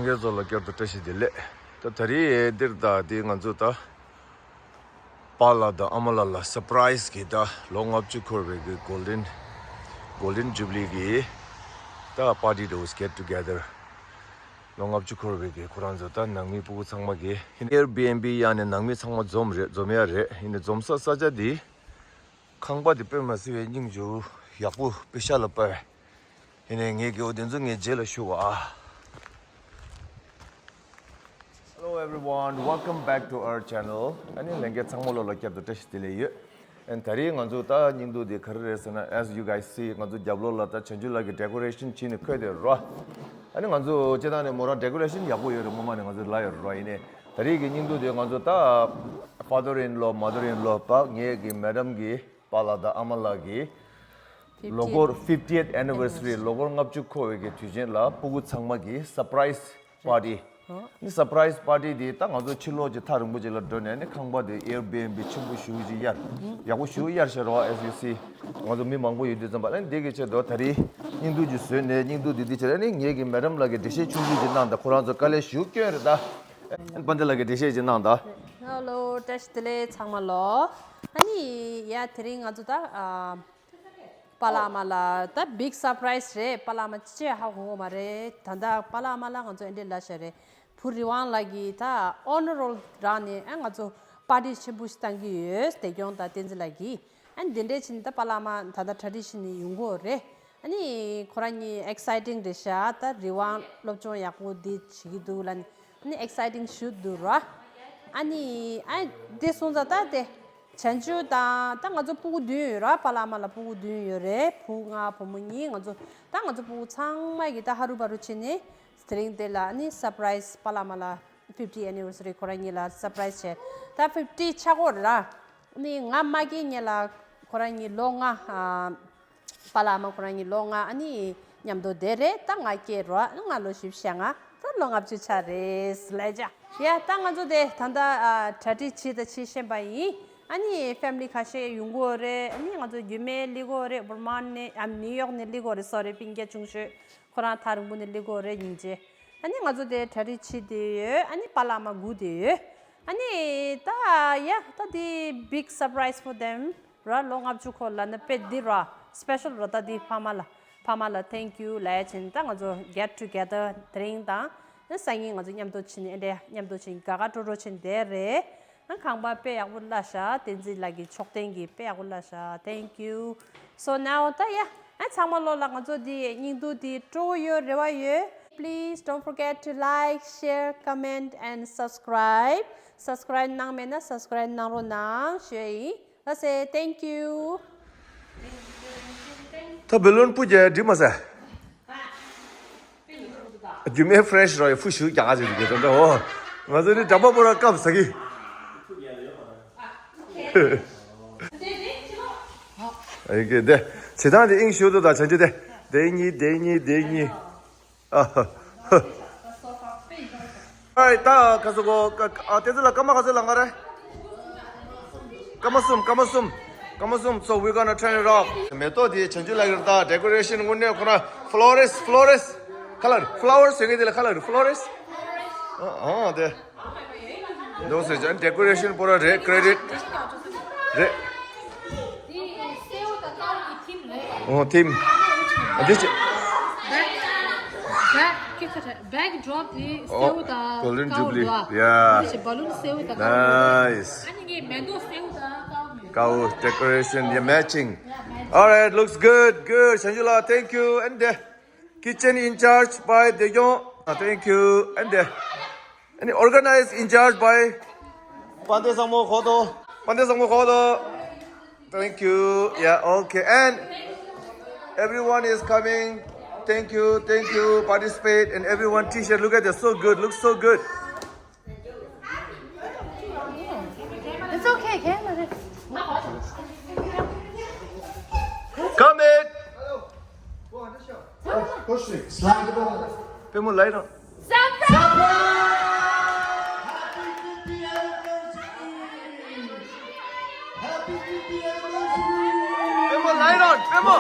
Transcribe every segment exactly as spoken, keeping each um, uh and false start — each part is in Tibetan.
ཁྱེད་ཚོ་ལ་བསྐྱར་དུ་བཀྲ་ཤིས་བདེ་ལེགས། ད་ད་རེས་འདིར་ད་འདི་ང་ཚོ་ད་པཱ་ལགས་དང་ཨ་མ་ལགས་ལ་སར་པ་རའི་སི་གི་ད་ལོ་ལྔ་བཅུ་འཁོར་བའི་གི་གོལ་ཌེན་གོལ་ཌེན་ཇུ་བི་ལི་གི་ད་པར་ཊི་འདྲ་བོ་ཞིག་གེཊ་ཊུ་གེ་དར། ལོ་ལྔ་བཅུ་འཁོར་བའི་གི་ཁོ་རང་ཚོ་ད་ནང་མི་སྤུ་གུ་ཚང་མ་གི་ཨེར་བི་ཨེན་བི་གཡར་ནས་ནང་མི་ཚང་མ་འཛོམས་རེད། འཛོམས་ཡ་རེད། ཡིན་ནའི་འཛོམས་ས་ས་ཆ་འདི། ཁང་པ་དེ་དཔེ་མ་སྲིད་པའི་སྙིང་རྗེ་པོ་ཡག་པོ་དཔེ་ཤ་ལ་དཔའ་བས། ཡིན་ནའི་ངས་གི་འོ་དེ་ཚོ་ངས་རྗེས་ལ་ཞུ་བ་ཨ། Hello everyone, welcome back to our channel. ཨ་ནི་ལྷན་རྒྱས་ཚང་མ་ལོ་ལ་བསྐྱར་དུ་བཀྲ་ཤིས་བདེ་ལེགས་ཡོད། ཨ་ནི་ད་རེས་ང་ཚོ་ད་སྙིང་སྡུག་དེ་ག་རེ་རེད་ཟེར་ན། As you guys see, ང་ཚོ་རྒྱབ་ལོགས་ལ་ད་བྱང་ཆུབ་ལགས་ཀྱི་ཌེ་ཀོ་རེ་ཤན་བྱས་ནས་འཁོད་དེ་རོ། ཨ་ནི་ང་ཚོ་སྤྱིར་བཏང་ནས་མོ་རང་ཌེ་ཀོ་རེ་ཤན་ཡག་པོ་ཡོད་རེད། སྔོན་མ་ནས་ང་ཚོ་ལབ་ཡོད་རེད་རོ། ཡིན་ནའི་ད་རེས་ཀྱི་སྙིང་སྡུག་དེ་ང་ཚོ་ད་father in law, mother in law, པ་ངའི་གི་མེ་ཌམ་གི་པཱ་ལགས་དང་ཨ་མ་ལགས་ཀྱི་ལོ་འཁོར་fiftieth anniversary, ལོ་འཁོར་ལྔ་བཅུ་འཁོར་བའི་གི་དུས་ཆེན་ལ་སྤུ་གུ་ཚང་མ་གི་སར་པ་རའི་སི་པར་ཊི། ཨོ། ནི་སར་པ་རའི་སི་པར་ཊི་དེ་ད་ང་ཚོ་ཕྱི་ལོགས་ཀྱི་ཐག་རིང་པོ་ཅིག་ལ་འགྲོ་ནས་ནི་ཁང་པ་དེ་ཨེར་བི་ཨེན་བི་ཆེན་པོ་ཞེ་པོ་ཅིག་གཡར། ཡག་པོ་ཞེ་པོ་གཡར་ཤག་རོ། As you see, ང་ཚོ་མི་མང་པོ་ཡོད་དུས་ཙམ་པ་ལ་ནི་འདི་གི་ཆེད་དུ་ད་རེས་སྙིང་སྡུག་ཅིག་བཟོས་ནས། སྙིང་སྡུག་དེ་འདི་ཆེད་ལ་ནི་ངེད་ཀྱི་མེ་ཌམ་ལགས་ཀྱིས་འགྲེལ་བཤད་ཆུང་ཆུང་ཅིག་གནང་དང་། ཁོ་རང་ཚོ་དཀའ་ལས་ཞེ་པོ་བསྐྱོན་རེད་ད། པཱ་ལགས་ཀྱིས་འགྲེལ་བཤད་ཅིག་གནང་དང་། ཧེ་ལོ། བཀྲ་ཤིས་བདེ་ལེགས་ཚང་མ་ལོ། ཨ་ནི་ཡ་དེ་རིང་ང་ཚོ་ད་ཨ། པཱ་ལགས་ཨ་མ་ལགས་ད་big surprise རེད། པཱ་ལགས་ཨ་མ་ཅི་བྱས་ཧ་གོ་གི་མ་རེད། ད་ལྟ་པཱ་ལགས་ཨ་མ་ལགས་ང་ཚོ་ཨེ་འདྲས་ལབ་ཤག་རེད། བུ་རི་དབང་ལགས་ཀྱིས་ད་ཨོ་ནར་རོལ་རག་ནས་ཨ་ང་ཚོ་པར་ཊི་ཆེན་པོ་ཞིག་བཏང་གི་ཡོད། བདེ་སྐྱོང་དང་བསྟན་འཛིན་ལགས་ཀྱིས། ཨ་འདི་འདྲས་བྱས་ནས་ད་པཱ་ལགས་ཨ་མ་ད་ལྟ་གྲ་སྒྲིག་བྱས་ནས་ཡོང་གི་ཡོད་རེད། ཨ་ནི་ཁོ་རང་གཉིས་ཨེག་སའི་ཊིང་རེད་ཤག་ད་རི་དབང་སློབ་སྦྱོང་ཡག་པོ་འདི་བྱེད་ཀྱི་འདུག་ལབ་ནས། ཨ་ནི་ཨེག་སའི་ཊིང་ཞེ་པོ་འདུག་ར། ཨ་ནི་ཨ་འདི་སོང་ཙང་ད་དེ། བྱང་ཆུབ་དང་ད་ང་ཚོ་སྤུ་གུ་བདུན་ཡོད་ར། པཱ་ལགས་ཨ་མ་ལགས་སྤུ་གུ་བདུན་ཡོད་རེད། བུ་ལྔ་བུ་མོ་གཉིས། ང་ཚོ་ད་ང་ཚོ་སྤུ་གུ་ཚང་མ་གིས་ད་ཧ་རུ་བ་རུ་བྱས་ནས་དེ་རིང་དེ་ལ་ཨ་ནི་སར་པ་རའི་སི། པཱ་ལགས་ཨ་མ་ལགས་fiftieth anniversary ཁོ་རང་གཉིས་ལ་སར་པ་རའི་སི་བྱས། ད་ཕིབ་ཊི་ཆགས་ཀྱི་ཡོད་རེད་ར། ཨ་ནི་ང་མ་སྐྱེས་སྔོན་ལ་ཁོ་རང་གཉིས་ལོ་ལྔ་ཨ། པཱ་ལགས་ཨ་མ་ཁོ་རང་གཉིས་ལོ་ལྔ་ཨ་ནི་མཉམ་དུ་བསྡད་རེད། ད་ང་སྐྱེས་རོ། ང་ལོ་བཞི་བཅུ་ཞེ་ལྔ། ད་ལོ་ལྔ་བཅུ་ཆགས་རེད་ལབ་བྱས། ཡ་ད་ང་ཚོ་དེ་ད་ལྟ་ཨ་གྲ་སྒྲིག་བྱེད་ད་བྱེད་བཞིན་པ་ཡིན། ཨ་ནི་ཕེ་མི་ལི་ཁ་ཤས་ཡོང་གི་ཡོད་རེད། ཨ་ནི་ང་ཚོ་རྒྱུད་སྨད་སླེབས་ཀྱི་ཡོད་རེད། ཝར་མོན་ཊ་ནས་ཨ་ནིའུ་ཡོག་ནས་སླེབས་ཀྱི་ཡོད་རེད། སོ་རི་སྤུན་ཀྱག་ཆུང་ཤོས་ཁོ་རང་ཐག་རིང་པོ་ནས་སླེབས་ཀྱི་ཡོད་རེད་སྙིང་རྗེ། ཨ་ནི་ང་ཚོ་དེ་གྲ་སྒྲིག་བྱེད་བསྡད་ཡོད། ཨ་ནི་པཱ་ལགས་ཨ་མ་སྒུག་བསྡད་ཡོད། ཨ་ནི་ད་ཡ་ད་དེ་big surprise for them ར། ལོ་ལྔ་བཅུ་འཁོར་ལབ་ན་དཔེ་འདི་ར་སི་པེ་ཤལ་ར། ད་དེ་ཕ་མ་ལ་ཕ་མ་ལ་thank you ལབ་ཡ་བྱས་ནས་ད་ང་ཚོ་གེཊ་ཊུ་གེ་དར་དེ་རིང་དང་སང་ཉིན་ང་ཚོ་མཉམ་དུ་བྱས་ནས་ཨེ་འདྲས་མཉམ་དུ་བྱས་ནས་དགའ་དགའ་སྤྲོ་སྤྲོ་བྱས་ནས་བསྡད་རེད། ཨ་ཁང་པ་དཔེ་ཡག་པོ་གླ་ཤག་བསྟན་འཛིན་ལགས་ཀྱི་ཕྱོགས་སྟོན་གྱིས་དཔེ་ཡག་པོ་གླ་ཤག thank you so now ད་ཡ་ཨ་ཚང་མ་ལོ་ལ་ང་ཚོ་འདི་སྙིང་སྡུག་འདི་སྤྲོ་བོ་ཡོད་རེ་བ་ཡོད། Please don't forget to like, share, comment and subscribe. Subscribe གནང་མེད་ན་subscribe གནང་རོགས་གནང་ཞུ་ཡ་ཡིན། ལགས་སེ། Thank you. ད་བེ་ལུན་སྤུ་རྒྱལ་འགྲིག་མ་ཟེར། རྒྱུ་མེད་ཕེ་རེ་ཤི་རོ་ཡི་ཕུ་ཞུ་རྒྱག་ག་ཟེར་གི་འདུག་ད་འོ། ང་ཚོ་ནི་འགྲམ་པ་པོ་ར་སྐབས་ཟ་གི། ཨེ་གེ་དེ། བྱེད་སྟངས་དེ་ཨིང་ཞུ་དུ་ད་བྱང་ཆུབ་དེ། དེ་གཉིས་དེ་གཉིས་དེ་གཉིས། ཨ་ཧ། ཨའི་ད་ཁ་སོ་གོ་ཨ་དེ་ཚོ་ལ་སྐར་མ་ག་ཚོད་ལ་ང་རེད། སྐར་མ་གསུམ། སྐར་མ་གསུམ། སྐར་མ་གསུམ། So we're gonna turn it off. མེ་ཏོག་དེ་བྱང་ཆུབ་ལགས་ཀྱིས་ད་ཌེ་ཀོ་རེ་ཤན་དངོས་གནས་ཁོ་ན་ཕ་ལོ་རེ་སི། ཕ་ལོ་རེ་སི། ཁ་ལར་ཕ་ལོ་ཝར་སི་ཟེར་མཁན་དེ་ལ་ཁ་ལར་ཕ་ལོ་རེ་སི། ཨ་ཨ་དེ། འདུག་ཟེར་ཅང་ཌེ་ཀོ་རེ་ཤན་པོ་ར་རེད། ཀེ་རེ་ཌིཊ་རེད། འདི་སེའུ་དང་དཀར་གྱི་ཐིམ་རེད། ཨོ་ཐིམ། འདི་ཅི། བེག་ཀི་ཚ་རེད། བེག་ཌོབ་དེ་སེའུ་དང་དཀར་པོ་འདུག་ཨ། འདི་ཅི་བ་ལུན་སེའུ་དང་དཀར་པོ་འདུག་ཨ། ཨ་ནི་ངའི་མེ་ཏོག་སེའུ་དང་དཀར་པོ་མེད། དཀར་པོ། Decoration, yeah, matching. All right, looks good, good. བྱང་ཆུབ་ལགས། Thank you. And the kitchen in charge by བདེ་སྐྱོང་། Thank you. And the And organized in charge by དཔལ་ལྡན་བཟང་མོ་ཁོ་ཐོ། དཔལ་ལྡན་བཟང་མོ་ཁོ་ཐོ། Thank you. Yeah, okay. And everyone is coming. Thank you, thank you. Participate and everyone T-shirt. Look at this. So good. Looks so good. It's okay. Come in. Push me. Slide it over. པུས་མོ་ལ་ཡི་རང་། Surprise! Happy fiftieth anniversary! Happy fiftieth anniversary! པུས་མོ་ལ་ཡི་རང་། པུས་མོ།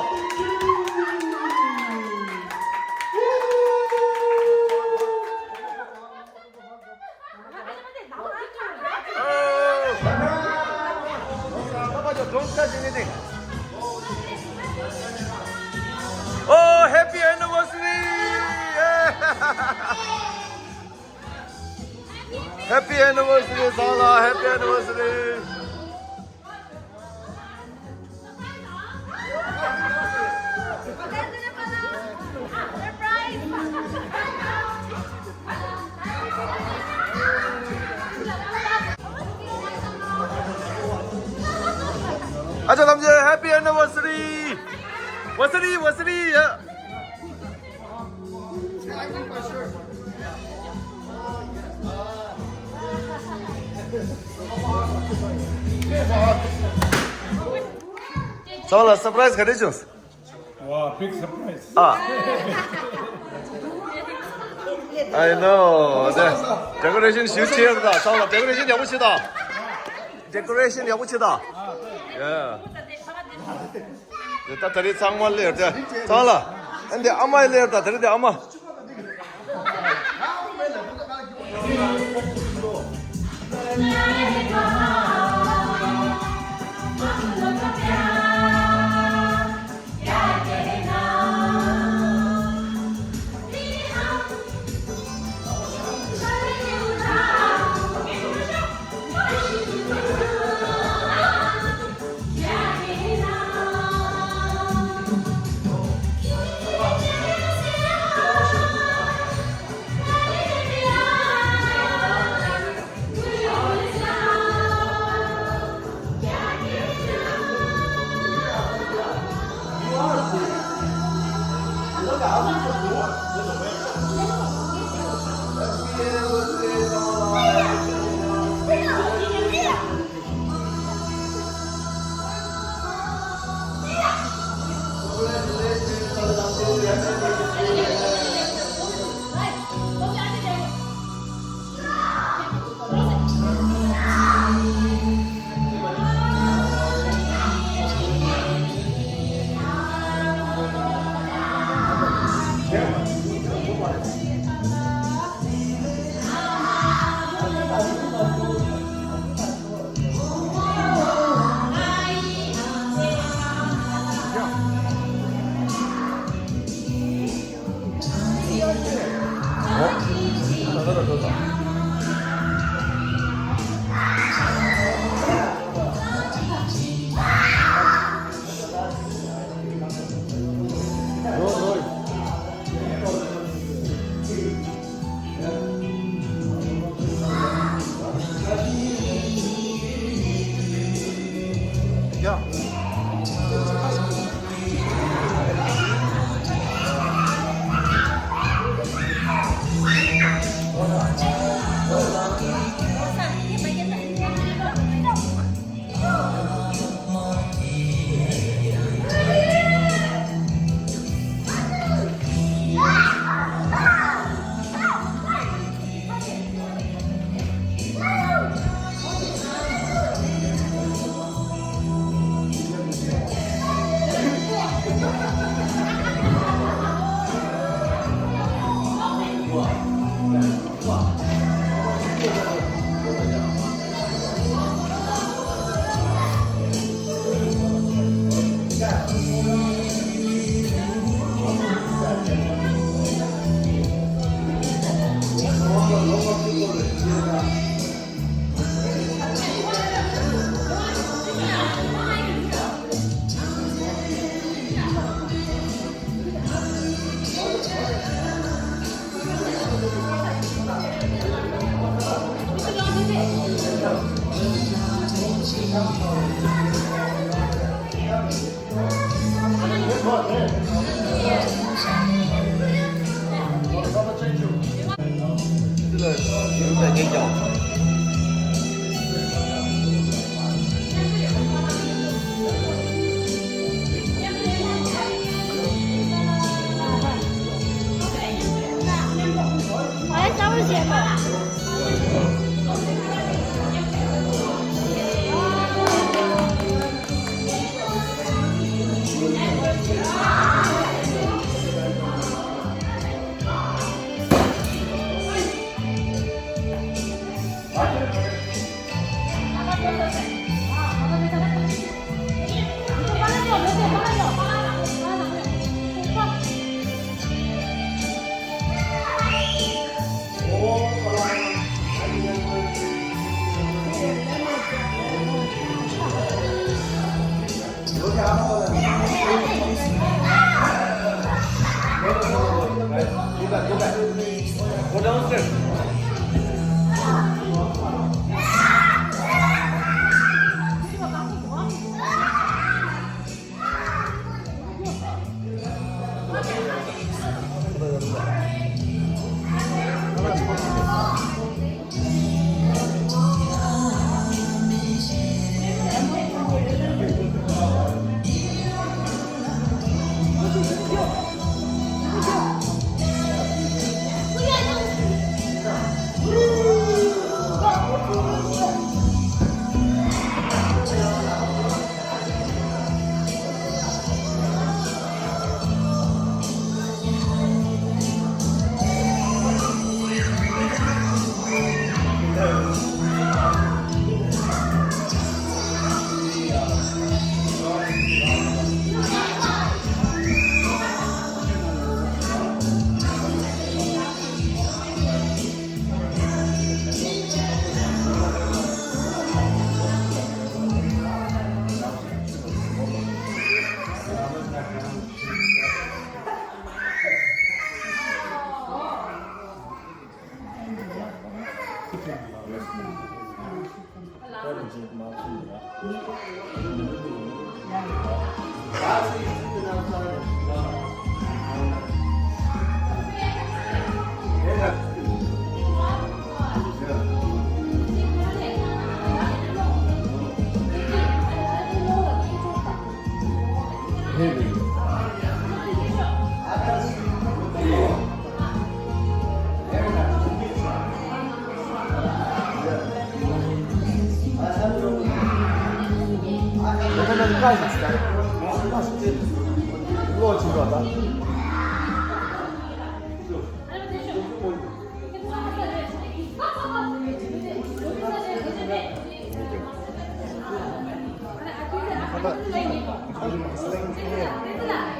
Happy anniversary, Sala. Happy anniversary. Acha lamje, happy anniversary. Wasari, wasari. Sala, surprise ག་རེ་བྱུང་། Wow, big surprise. Ah. I know. Decoration ཞིག་བྱས་ཡོད་ད། སང་ལ་decoration ཡག་པོ་བྱེད་ད། Decoration ཡག་པོ་བྱེད་ད། Yeah. ད་ད་རེས་ཚང་མ་སླེབས་ཏེ། ཚང་ལ། ཨ་འདི་ཨ་མ་སླེབས་ད། ད་རེས་འདི་ཨ་མ།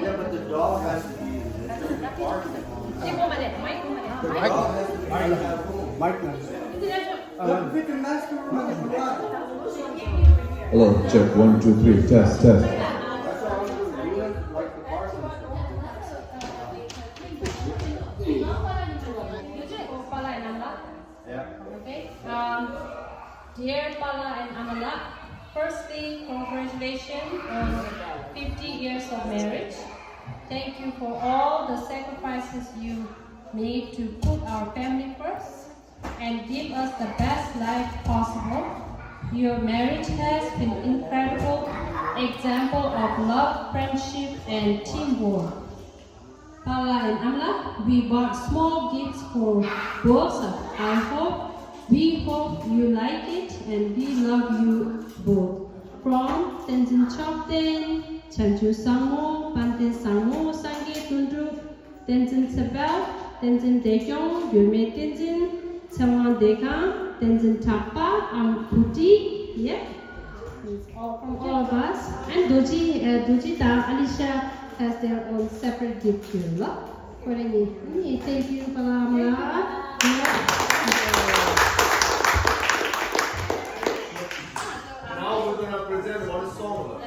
Yeah, but the dog has to be in this apartment. The dog has to be in that room. Hello, check, one, two, three, test, test. That's all. You like the parking. Yeah. Okay. Um, dear Pala and Amala, firstly, congratulations on fifty years of marriage. Thank you for all the sacrifices you made to put our family first and give us the best life possible. Your marriage has been incredible example of love, friendship, and teamwork. Pala and Amla, we bought small gifts for both of us. I hope, we hope you like it and we love you both. From Tenzin Chokden, Chanchu Sangmo, Panten Sangmo, Sange Tundru, Tenzin Sebel, Tenzin Dekyong, Yurme Tenzin, Tsewang Dekang, Tenzin Takpa, and Kuti. Yeah. All from all of us. And Doji, uh, Doji Da, Alicia has their own separate gift here. Lo? Korini. Thank you, Palama. Now we're gonna present one song.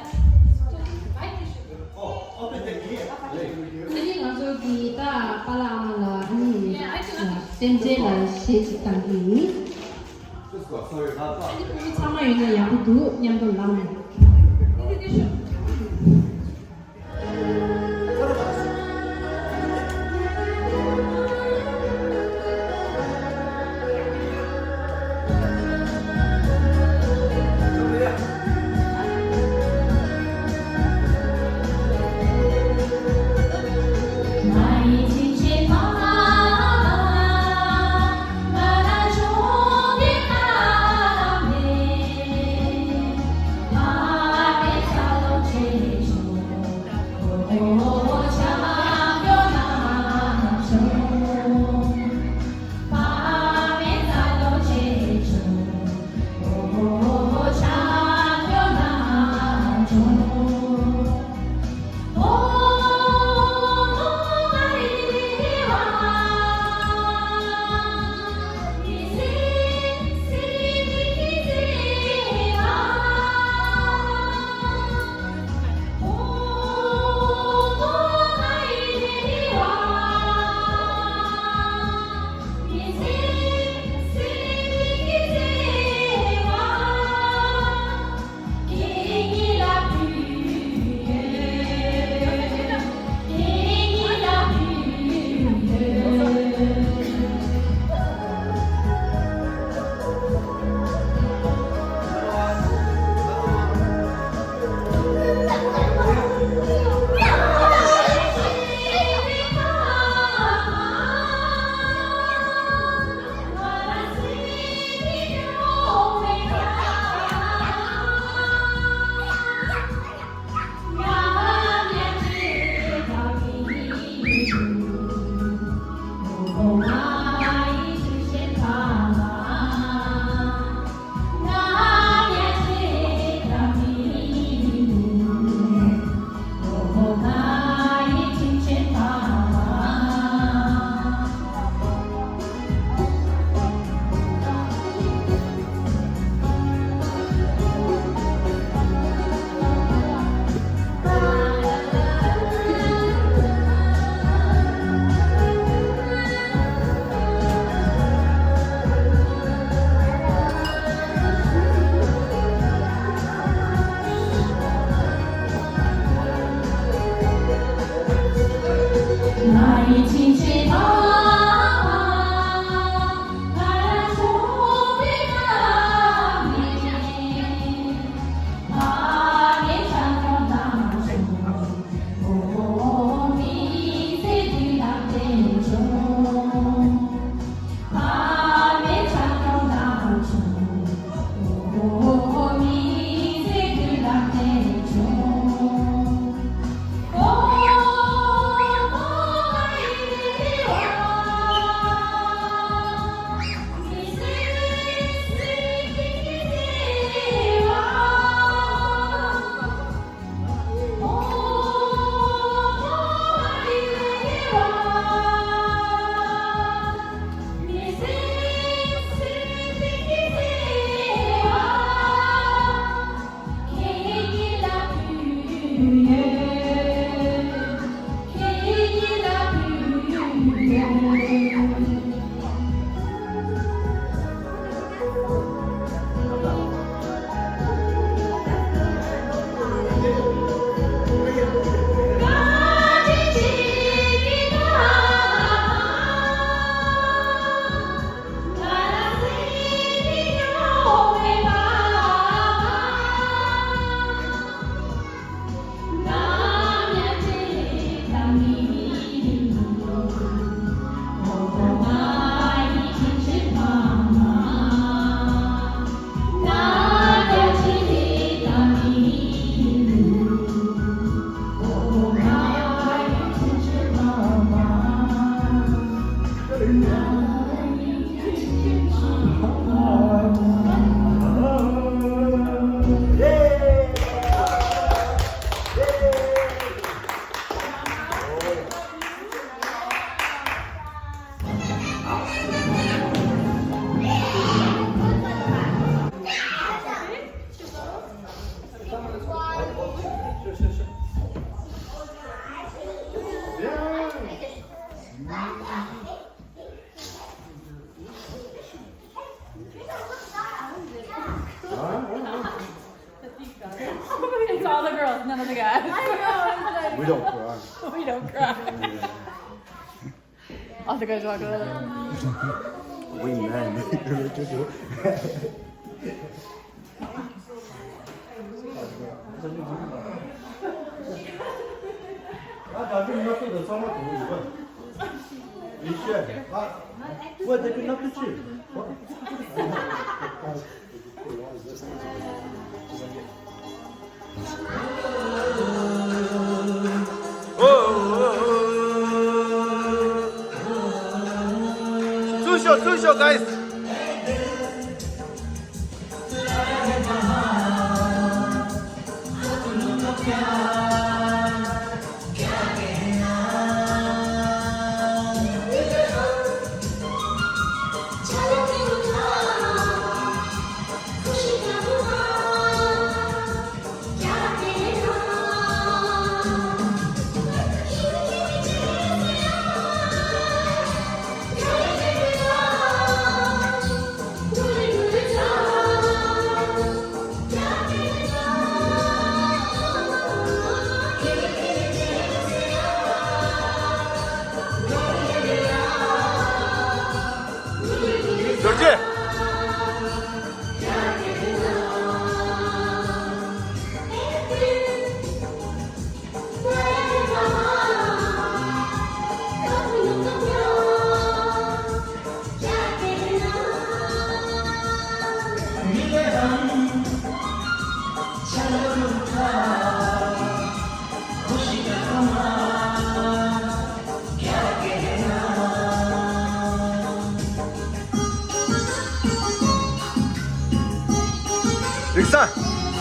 Oh, open the gate. ཨ་ནི་ང་ཚོ་གི་ད་པཱ་ལགས་ཨ་མ་ལགས་ཨ་ནི་རྟེན་འབྲེལ་ལ་གཞས་ཅིག་བཏང་གི་ཡིན། ཨ་ནི་ཕྲུ་གུ་ཚང་མ་ཡོད་ན་ཡག་པོ་འདུག་མཉམ་དུ་ལངས། None of the guys. We don't cry. We don't cry. All the guys walk away. We men. Too short, too short, guys. རྡོ་རྗེ། Riksa,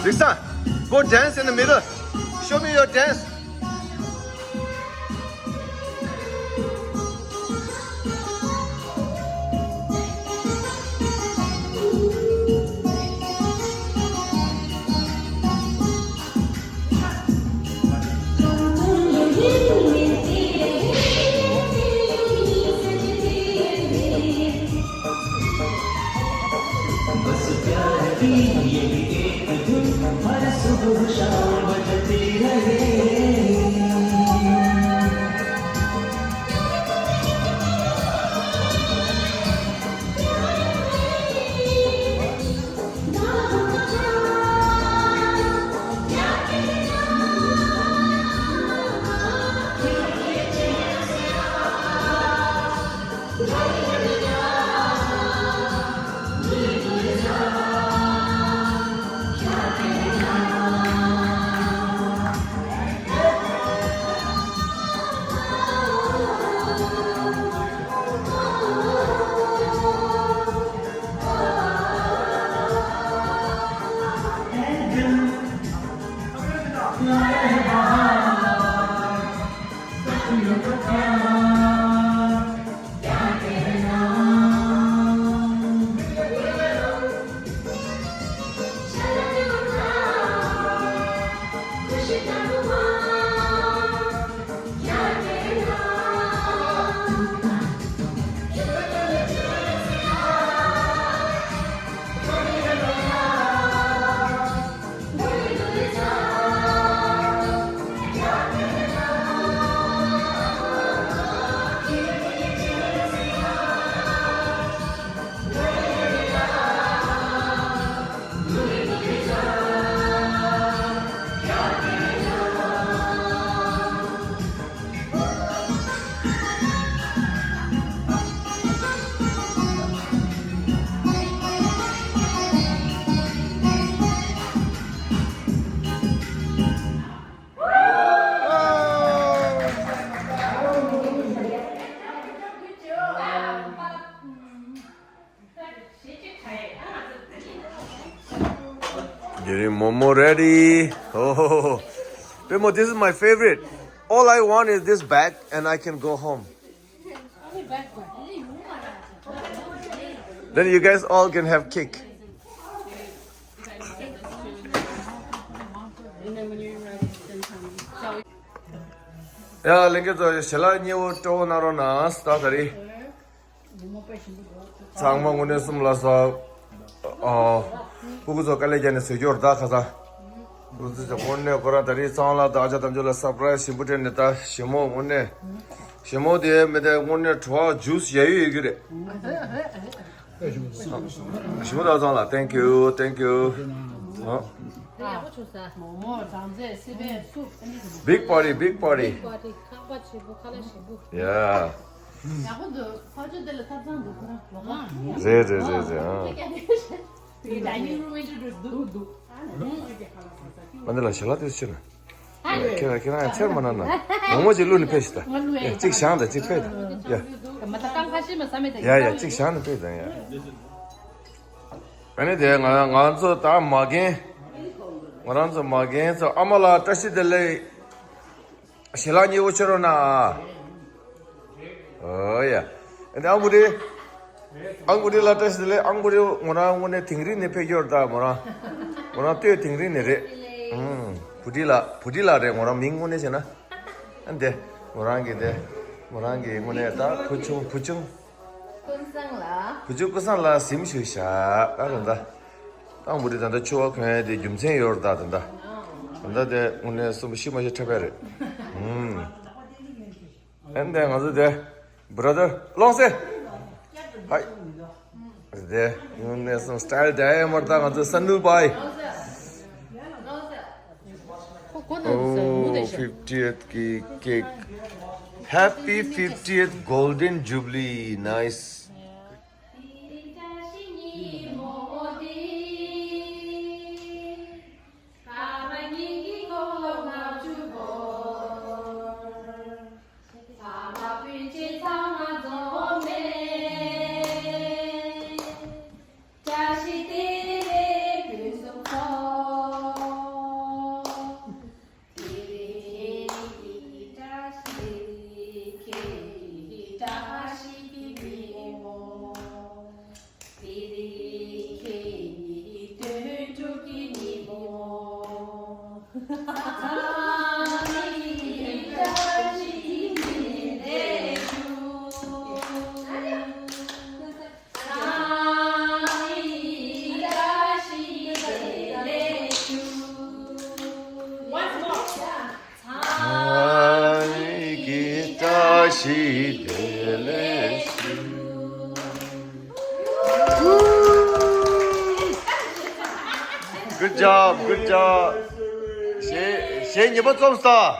Riksa, go dance in the middle. Show me your dance. Getting Momo ready. Oh, Pemo, this is my favorite. All I want is this bag and I can go home. Then you guys all can have cake. ཡ་ལྷན་རྒྱས་ཚོ་ཞལ་ལག་མཉེས་པོ་སྤྲོ་པོ་གནང་རོགས་གནང་། ད་ད་རེས་ཚང་མ་དངོས་གནས་གསུམ་ལ་ས། ཨ། སྤུ་གུ་ཚོ་དཀའ་ལས་བརྒྱབ་ནས་བཟོས་རྒྱུ་རེད་ད་ཁ་སང་། དངོས་གནས་ཁོ་རང་ད་རེས་གཙང་ལགས་དང་ཨ་ཅག་དམ་ཆོས་ལ་སར་པ་རའི་སི་ཞིམ་པོ་སྤྲད་ནས། ད་ཞི་མོ་དངོས་གནས། ཞི་མོ་དེ་མི་དེ་དངོས་གནས་བྲོ་བ་ཇུས་ཡ་ཡོད་ཡོད་ཀྱི་རེད། ཞི་མོ་དང་གཙང་ལགས། Thank you, thank you. ཨ། ཡག་པོ་བྱུང་ས། མོག་མོག་གྲང་ཟས་སི་པན་སུབ། Big party, big party. Big party. ཁང་པ་ཆེན་པོ། ཁ་ལག་ཞིམ་པོ། Yeah. ཡག་པོ་འདུག་ཕ་ཆུ་དེ་ལ་ཐབ་ཚང་འདུག་ཁོ་རང་ལོག་ཨ། རེད་རེད་རེད་རེད། ཨ། དེ་གི་ཌའི་ནིང་རུམ་ཨིན་ཊྲོ་ཌུས་འདུག་འདུག་ཨ་ནི་ལ་ཞལ་ལག་དེ་ཚོ་ཕྱིར་ན། ཁྱེད་རང་ཁྱེད་རང་ཡང་ཚེར་མ་གནང་ན། མོག་མོག་ཅིག་བླུགས་ནས་ཕེབས་ཤིག་ད། ཡ་གཅིག་བཞག་དང་གཅིག་ཕེབས་དང་། ཡ། མ་ད་རྐང་ཁ་ཤས་མ་ཟ་མེད་ད། ཡ་ཡ་གཅིག་བཞག་ནས་ཕེབས་དང་། ཡ། ཨ་ནི་དེ་ང་ང་ཚོ་ད་མ་རྒན། ང་རང་ཚོ་མ་རྒན་ཚོ་ཨ་མ་ལགས་བཀྲ་ཤིས་བདེ་ལེགས། ཞལ་ལག་མཉེས་པོ་མཆོད་རོགས་གནང་ཨ། ཨོ་ཡ། ཨ་ནི་ཨང་བུ་རི། ཨང་བུ་རི་ལ་བཀྲ་ཤིས་བདེ་ལེགས། ཨང་བུ་རི་ངོ་རང་དངོས་གནས་དིང་རི་ནས་ཕེབས་ཡོད་རེད་ད། མོ་རང་། མོ་རང་སྟོད་དིང་རི་ནས་རེད། ཨུམ། བུ་ཁྲིད་ལགས། བུ་ཁྲིད་ལགས་རེད། ངོ་རང་མིང་དངོས་གནས་བྱས་ན། ཨ་འདི། མོ་རང་གི་དེ། མོ་རང་གི་དངོས་གནས་ད་བུ་ཆུང་བུ་ཆུང་། ཀུན་བཟང་ལགས། བུ་ཆུང་ཀུན་བཟང་ལགས་གཟིམ་ཞུ་ཤག་ད་ད་ད། ཨང་བུ་རི་ད་ད་ཕྱུ་པ་གོན་ཡ་དེ་རྒྱུ་མཚན་ཡོད་རེད་ད། ད་ད། ད་ད་དེ་དངོས་གནས་སུན་པོ་ཤི་མ་ཤི་འཁྲབ་ཡ་རེད། ཨུམ། ཨན་དེ་ང་ཚོ་དེ། Brother ལོངས་སེ། ཧའི། དེ་དངོས་གནས་སུ་སི་ཊལ་དེ་ཡ་མར་ད་ང་ཚོ་སན་ནུ་པའི། ཁོ་ཁོ་ན་ཟ་མུ་དེ་ཤ། Oh, fiftieth གི་ཀེག Happy fiftieth Golden Jubilee. Nice. Once more. ཚང་མ་གི་བཀྲ་ཤིས་བདེ་ལེགས་ཞུ། Good job, good job. གཞས་གཞས་ཉེས་པ་རྩོམ་སྟངས།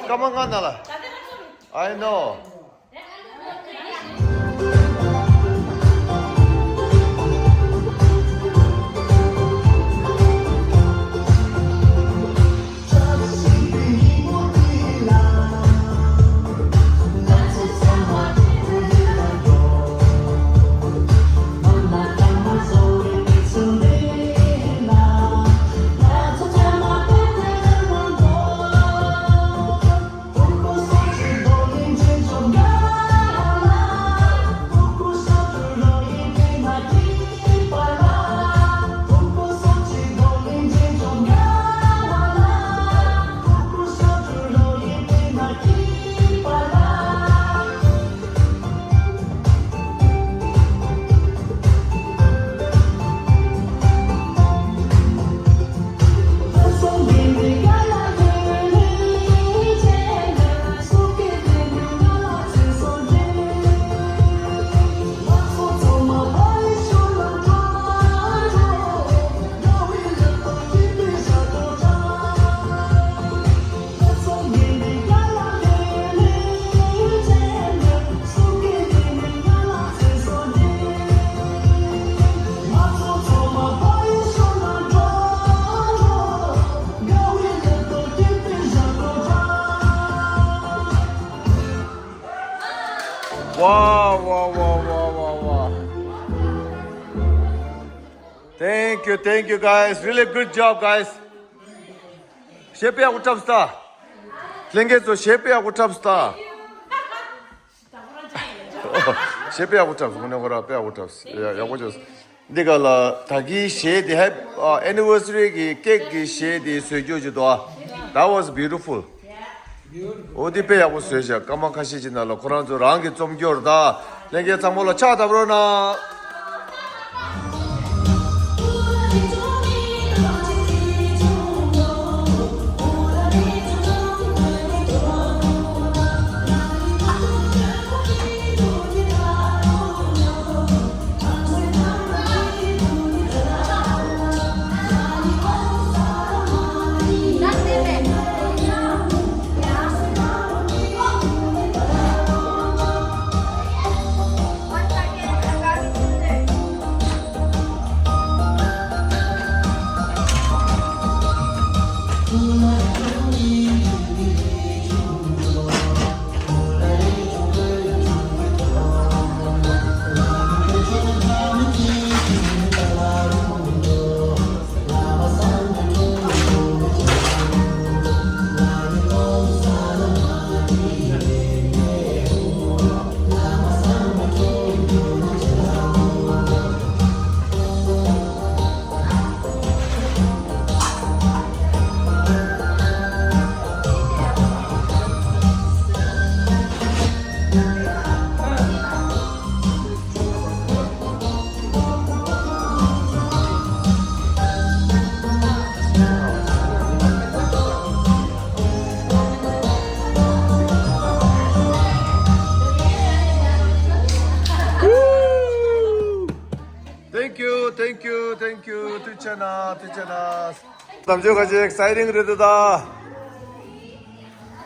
སྐར་མ་ལྔ་ནང་ལ། I know. Wow, wow, wow, wow, wow, wow. Thank you, thank you guys. Really good job, guys. གཞས་དཔེ་ཡག་པོ་འཁྲབ་སྟངས། ལྷན་རྒྱས་ཚོ་གཞས་དཔེ་ཡག་པོ་འཁྲབ་སྟངས། གཞས་དཔེ་ཡག་པོ་འཁྲབ་སོང་། ངོ་ནས་ཁོ་རང་དཔེ་ཡག་པོ་འཁྲབ་སོང་། ཡ་ཡག་པོ་བྱུང་། འདི་ག་ལ་ད་གིན་གཞས་དེ་ཧེབ་ཨ་ཨེ་ནི་ཝར་སི་རི་གི་ཀེག་གི་གཞས་དེ་བཟོས་རྒྱུ་ཅིག་འདུག་ཨ། That was beautiful. འོ་དེ་དཔེ་ཡག་པོ་བཟོས་ཤག་སྐར་མ་ཁ་ཤས་ཅིག་ནང་ལ་ཁོ་རང་ཚོ་རང་གིས་རྩོམ་རྒྱུ་རེད་ད། ལྷན་རྒྱས་ཚང་མ་ལ་ཕྱག་བརྡབ་རོགས་གནང་། Thank you, thank you, thank you. ཐུགས་རྗེ་གནང་། ཐུགས་རྗེ་གནང་། ལམ་ཆོས་ཁ་ཅིག་exciting རེད་འདུག་ད།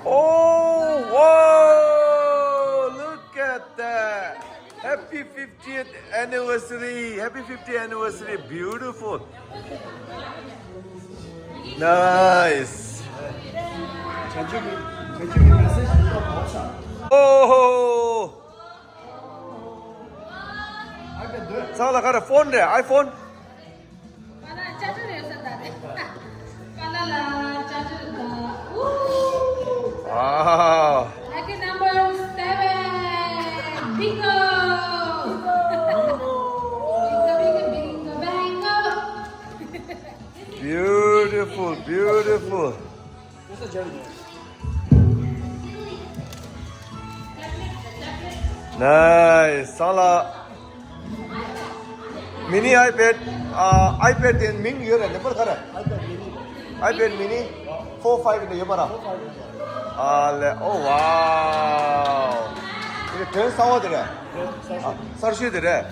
Oh, wow! Look at that! Happy fiftieth anniversary! Happy fiftieth anniversary! Beautiful! Nice! Oh! ཚང་ལ་ག་རེ་ཕོན་རེད། iPhone། པཱ་ལགས་ཅ་ཅ་རེད་ས་ད་རེད། པཱ་ལགས་ལ་ཅ་ཅ་རེད་ད། ཨུ། Wow. Lucky number seven. Bingo. Bingo, bingo, bingo, bingo. Beautiful, beautiful. Nice. ཚང་ལ་mini iPad, ཨ། iPad དེ་མིང་ཡོད་རེད། number ག་རེ། iPad mini four five དེ་ཡོད་མ་རེད། ཨ་ལེ། Oh, wow. དེ་དོན་གསར་པ་དེ་རེད། ཨ། གསར་ཤོས་དེ་རེད།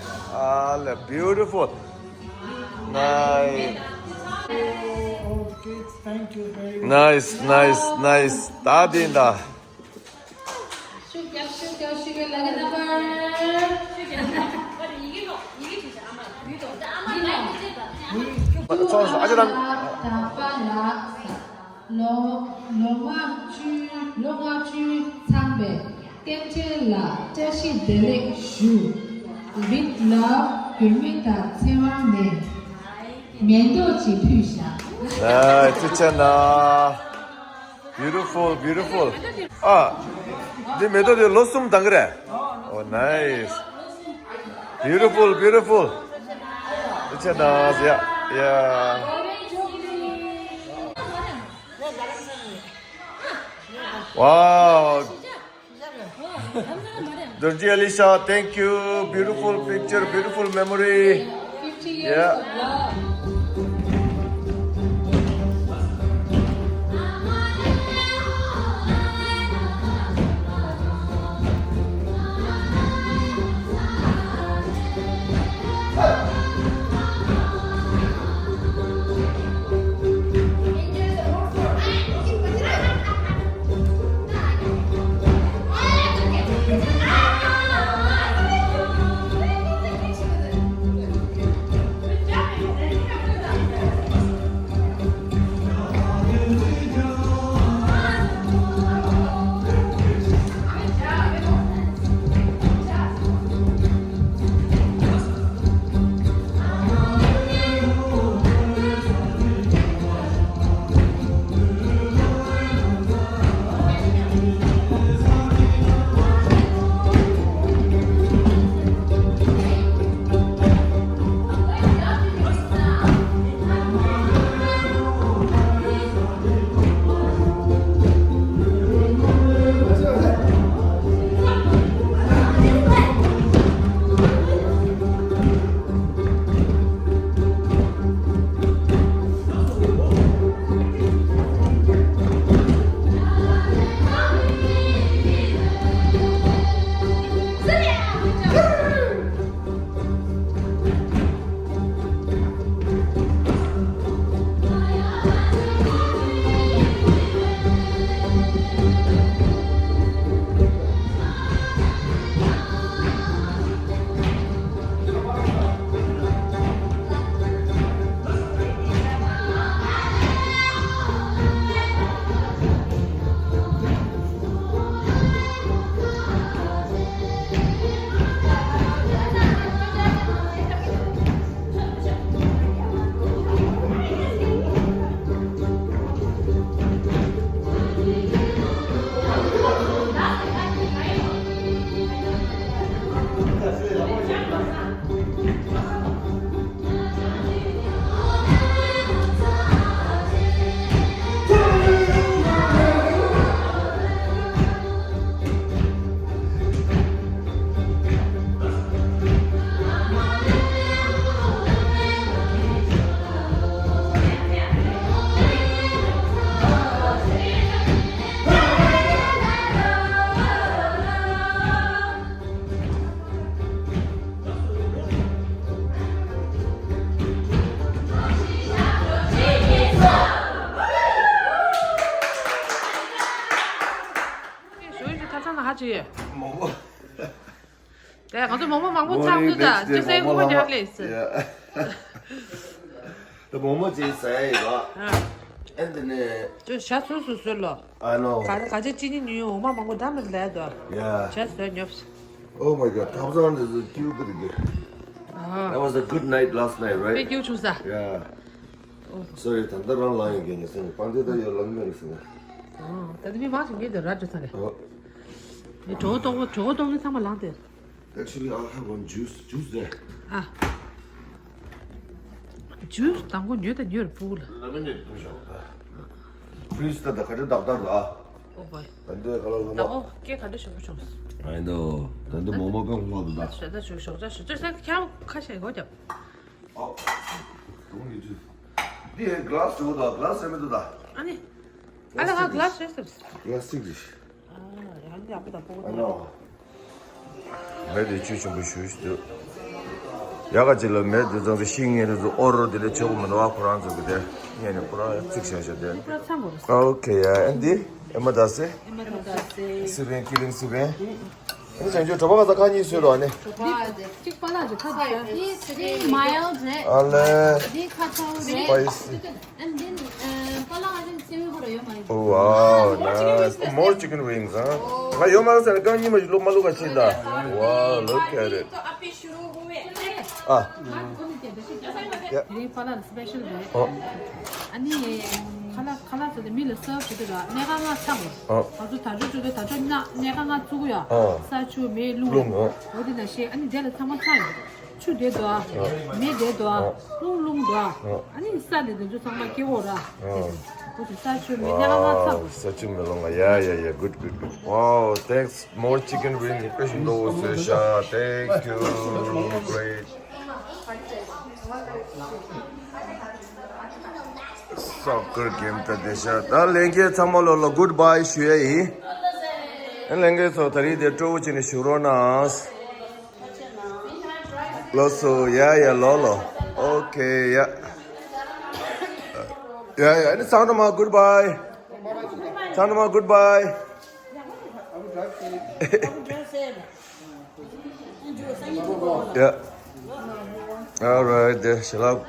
ཨ་ལེ། Beautiful. Nice. Nice, nice, nice. ད་དེ་འདྲ། ཤུགས་རྒྱབ། ཤུགས་རྒྱབ། ཤུགས་རྒྱབ། ལ་གི་རྣམ་པར། ཚོགས་ཨ་ཅག་རྣམ། ད་པ་ལགས། ལོ་ལོ་ལྔ་བཅུ། ལོ་ལྔ་བཅུ་ཚང་བའི་རྟེན་འབྲེལ་ལ་བཀྲ་ཤིས་བདེ་ལེགས་ཞུ། With love, འགྱུར་མེད་དང་ཚེ་དབང་ནས་མེ་ཏོག་ཅིག་ཕུལ་བཞག་ཨ། ཐུགས་རྗེ་གནང་། Beautiful, beautiful. ཨ། འདི་མེ་ཏོག་དེ་ལོ་གསུམ་ལྡང་གི་རེད། Oh, nice. Beautiful, beautiful. ཐུགས་རྗེ་གནང་། ཡ། ཡ། Wow. Dorji Alisha, thank you. Beautiful picture, beautiful memory. Fifty years of love. ཡེ། མོག་མོག་དེ་ང་ཚོ་མོག་མོག་མང་པོ་ཚར་འདུག་ད་ཅི་སེ་མོག་མོག་རྒྱག་ལས་ཟེར། ད་མོག་མོག་ཅིག་ཟ་ཡ་ཡོད་པ། ཨེ་འདི་ནས། ཅོ་ཞག་སོ་སོ་བཟོས་ལོ། I know. ག་ག་ཅི་ཅི་ནི་ཉུང་འོ་མ་མང་པོ་འདྲ་མི་ལས་དོ། Yeah. ཞག་སོ་ཉོབ། Oh my god, ཐབ་ཚང་འདི་ཚོ་ཁྱིའུ་ཀི་རི་ཀི། That was a good night last night, right? དཔེ་སྐྱིད་བྱུང་ས། Yeah. Sorry, ད་ལྟ་རང་ལངས་ཡོད་མཁན་ཡིན་ཟེར་ནས་པང་དེ་ད་ཡོད་ལངས་མེད་རེད་ཟེར་ནས། ད་ལྟ་མི་མང་ཞིག་ངེས་དེ་ར་འགྲོ་ཚར་རེད། Oh. ངས་གྲོད་ཁོག་ལྟོགས་པ་གྲོད་ཁོག་ལྟོགས་མཁན་ཚང་མ་ལངས་དེ། Actually, I have one juice. Juice there. ཨ། ཇུས་དང་པོ་ཉོས་དང་ཉོས་རེད་ཕྲུ་གུ་ལ། Lemonade do shop. Please, ད་ད་ག་རེ་ཏག་ཏག་ད། ཨོ་བའི། ད་འདི་ག་ལ་ལ་མ། ད་ཨོ་སྐད་ག་འདྲ་ཞུ་གི་བྱུང་། I know. ད་འདི་མོག་མོག་པའི་ཧུང་བ་འདུག་ད། ཞེ་ད་ཞུ་ཞོག་ཅག་ཞུ་ཅག་སེ་ཁྱའོ་ཁ་ཤས་གོ་རྒྱབ། ཨོ། Don't need to. འདི་glass དུ་ད་glass ཡང་མི་འདུག་ད། ཨ་ནི། ཨ་ལ་ང་glass རེད་ཟེར། Plastic རེད། ཨ་ཡང་འདི་ཡག་པོ་དང་ཕྲུ་གུ་ད། I know. མེ་དེ་ཆུ་ཆེན་པོ་ཞུ་ཞུ་འདུག་ཡ་ག་ཅིག་ལ་མེ་དེ་ཚང་ཚེ་ཤིང་ངན་རེ་ཚོ་ཨོ་རོ་དེ་ལས་ཆོག་གི་མི་འདུག་ཨ་ཁོ་རང་ཚོ་གི་དེ་ངན་ནས་ཁོ་རང་ཚིག་བྱས་བྱས་དེ། ཨོ་ཁེ་ཡ་ཨན་དི་ཨེ་མ་ད་སེ། ཨེ་མ་ད་སེ། སི་བེན་ཀི་རིང་སི་བེན། ཨ་ནི་བྱང་ཆུབ་གྲོགས་པོ་ག་ས་ཁ་གཉིས་བཟོས་རོགས་ཨ་ནི། གྲོགས་པོ་ཨ་དེ་གཅིག་པ་ལགས་ཀྱི་ཁ་ཚ་ཡི་མའི་ལྡ་རེད། ཨ་ལེ། འདི་ཁ་ཚ་བོ་རེད། Spicy. And then, uh, པ་ལགས་ཨ་དེ་སེ་བོ་ར་ཡོད་མ་ཡིན། Oh wow, nice. More chicken wings, huh? ང་ཡོད་མ་རེད་ཟེར་ནས་རྐང་གཉིས་མ་ཞིག་ལོ་མ་ལོ་ག་ཕྱིན་ད། Wow, look at it. ཨ། དེ་རིང་པ་ལགས་ལ་སི་པེ་ཤལ་རེད། ཨོ། ཨ་ནི་ཁ་ལག་ཁ་ལག་ཟེར་ཏེ་མི་ལ་སརབ་བྱེད་དུས་ལ་སྣ་ཁ་ལྔ་ཚང་བ། ཨོ། ང་ཚོ་དར་ལྕོག་བྱེད་དུས་དར་ལྕོག་ལྔ་སྣ་ཁ་ལྔ་བཙུགས་ཡ། ཨོ། ས་ཆུ་མེ་རླུང་། རླུང་། ཨོ། འོ་དེ་ནང་བཞིན་ཨ་ནི་དེ་ལ་ཚང་མ་ཚང་ཡོད། ཆུ་དེ་འདུག་ཨ། ཨོ། མེ་དེ་འདུག་ཨ། ཨོ། རླུང་རླུང་འདུག་ཨ། ཨོ། ཨ་ནི་ས་དེ་དེ་ཚོ་ཚང་མ་སྐྱེ་བོ་ར། ཨོ། འོ་དེ་ས་ཆུ་མེ་སྣ་ཁ་ལྔ་ཚང་བ། Wow, ས་ཆུ་མེ་རླུང་ལྔ། Yeah, yeah, yeah. Good, good, good. Wow, thanks. More chicken wing. དཔེ་ཞིག་འདུག་ཟེར་ཤག Thank you. Great. Soccer game ད་བསྡད་ཤག་ད་ལྷན་རྒྱས་ཚང་མ་ལོ་ལ་goodbye ཞུ་ཡ་ཡིན། ཨ་ལྷན་རྒྱས་ཚོ་ད་རིང་དེ་སྤྲོ་བོ་བྱས་ནས་བཞུགས་རོགས་གནང་། ལགས་སོ། ཡ་ཡ་ལོ་ལོ། Okay, yeah. Yeah, yeah. ཨ་ནི་ཚང་མ་goodbye. ཚང་མ་goodbye. Yeah. All right, དེ་ཞལ་ལག་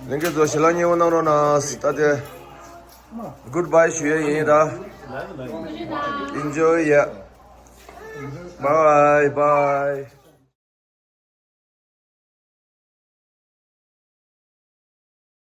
ལྷན་རྒྱས་ཚོ་ཞལ་ལག་མཉེས་པོ་གནང་རོགས་གནང་། ད་དེ་goodbye ཞུ་ཡ་ཡིན་ད། Enjoy, yeah. Bye, bye.